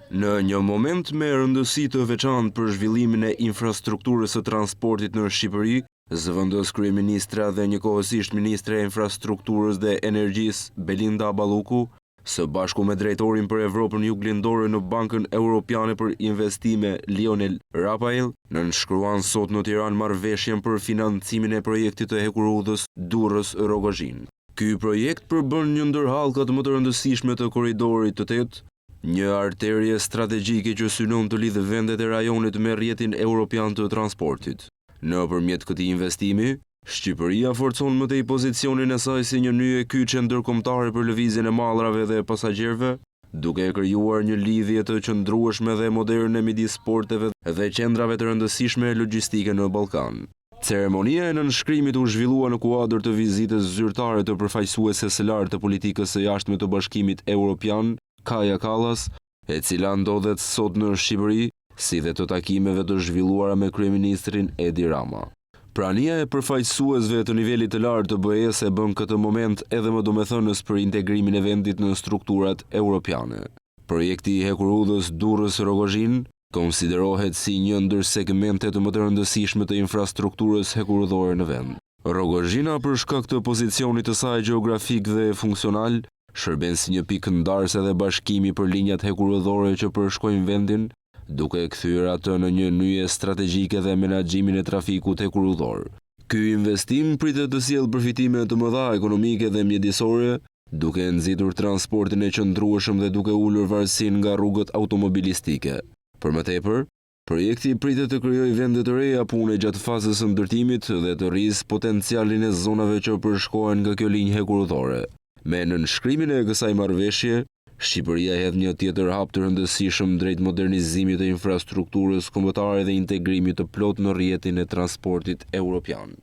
Në një moment me rëndësi të veçantë për zhvillimin e infrastrukturës së transportit në Shqipëri, zëvendëskryeministrja dhe njëkohësisht ministrja e Infrastrukturës dhe Energjisë, Belinda Balluku, së bashku me drejtorin për Evropën Juglindore në Bankën Europiane për Investime, Lionel Rapail, nënshkruan sot në Tiranë marrëveshjen për financimin e projektit të hekurudhës Durrës-Rrogozhinë. Ky projekt përbën një ndër hallkat më të rëndësishme të Korridorit të Tetë, një arterie strategjike që synon të lidhë vendet e rajonit me rrjetin europian të transportit. Nëpërmjet këtij investimi, Shqipëria forcon më tej pozicionin e saj si një nyje kyçe ndërkombëtare për lëvizjen e mallrave dhe pasagjerëve, duke krijuar një lidhje të qëndrueshme dhe moderne midis porteve dhe qendrave të rëndësishme logjistike në Ballkan. Ceremonia e nënshkrimit u zhvillua në kuadër të vizitës zyrtare të përfaqësueses së lartë të politikës së jashtme të Bashkimit Europian, Kaja Kallas, e cila ndodhet sot në Shqipëri, si dhe të takimeve të zhvilluara me kryeministrin Edi Rama. Prania e përfaqësuesve të nivelit të lartë të BE-së e bën këtë moment edhe më domethënës për integrimin e vendit në strukturat europiane. Projekti i hekurudhës Durrës-Rrogozhinë konsiderohet si një ndër segmentet më të rëndësishme të infrastrukturës hekurudhore në vend. Rrogozhina për shkak të pozicionit të saj gjeografik dhe funksional, shërben si një pikë ndarëse dhe bashkimi për linjat hekurudhore që përshkojnë vendin, duke e kthyer atë në një nyje strategjike dhe menaxhimin e trafikut hekurudhor. Ky investim pritet të sjellë përfitime të mëdha ekonomike dhe mjedisore, duke nxitur transportin e qëndrueshëm dhe duke ulur varësinë nga rrugët automobilistike. Për më tepër, Projekti pritet të krijojë vende të reja pune gjatë fazës së ndërtimit dhe të rrisë potencialin e zonave që përshkohen nga kjo linjë hekurudhore. Me nënshkrimin e kësaj marrëveshje, Shqipëria hedh një tjetër hap të rëndësishëm drejt modernizimit të infrastrukturës kombëtare dhe integrimit të plotë në rrjetin e transportit europian.